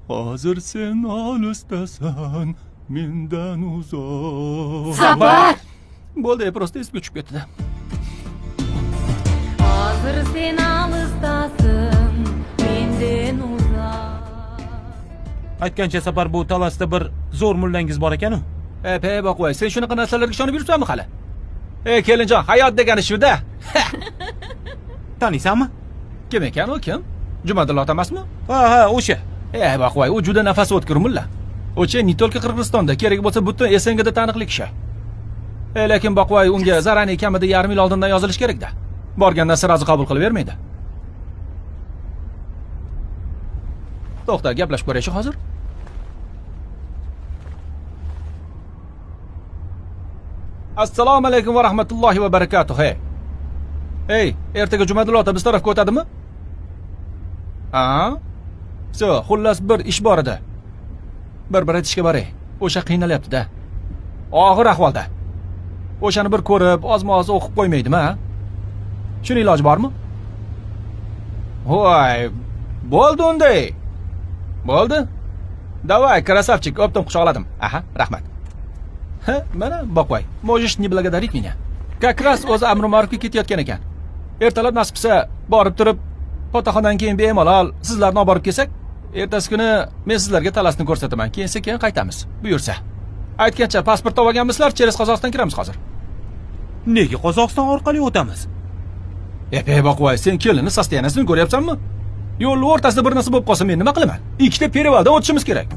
Hozir sen olisdasan, mendan uzoq. Safar! Bo'ldi, просто esga tushib ketdi. Hozir sen olisdasan, mendan uzoq. Aytgancha Safar, bu Talasda bir zo'r mullangiz bor ekan-u. Ey, Boqvoy, sen shunaqa narsalarga ishonib yuribsanmi hali? Ey, kelinjon, hayot degani shu-da. Taniysanmi? Kim ekan u, kim? Jumadil ota emasmi? Ha, ha, o'sha. Ey, Boqvoy, u juda nafasi o'tkir mulla. O'cha не только Qirg'izistonda, kerak bo'lsa butun SNGda taniqli kishi. Ey, lekin Boqvoy, unga zarani kamida yarim yil oldindan yozilish kerak-da. Borgandan sразу qabul qilib bermaydi. To'xta, gaplashib ko'raychi hozir. Assalomu alaykum va rahmatullohi va barakatuh. Hey. Ey, ertaga Jumadil ota biz tarafga o'tadimi? Ha? Всё, xullas bir ish bor edi. Bir aytishga boray. O'sha qiynalyapti-da. Og'ir ahvolda. O'shani bir ko'rib, ozma-oz o'qib qo'ymaydimi, ha? Shuni iloji bormi? Voy, bo'ldi unday. Bo'ldi? Давай, красавчик, o'pdim, quchoqladim. Aha, rahmat. Ha, mana Boqvoy, можешь не благодарить меня. Как раз o'zi Amri Ma'rufga ketayotgan ekan. Ertalab nasib qilsa borib turib, fotoxonadan keyin bemalol sizlarni olib borib kelsak, ertasi kuni men sizlarga Talasni ko'rsataman. Keyin sekin qaytamiz, buyursa. Aytgancha pasport topib olganmisizlar, через Qozog'iston kiramiz hozir. Nega Qozog'iston orqali o'tamiz? Ey, Boqvoy, sen kelinni состояние sini ko'ryapsanmi? Yo'lning o'rtasida bir narsa bo'lib qolsa men nima qilaman? Ikkita перевал dan o'tishimiz kerak.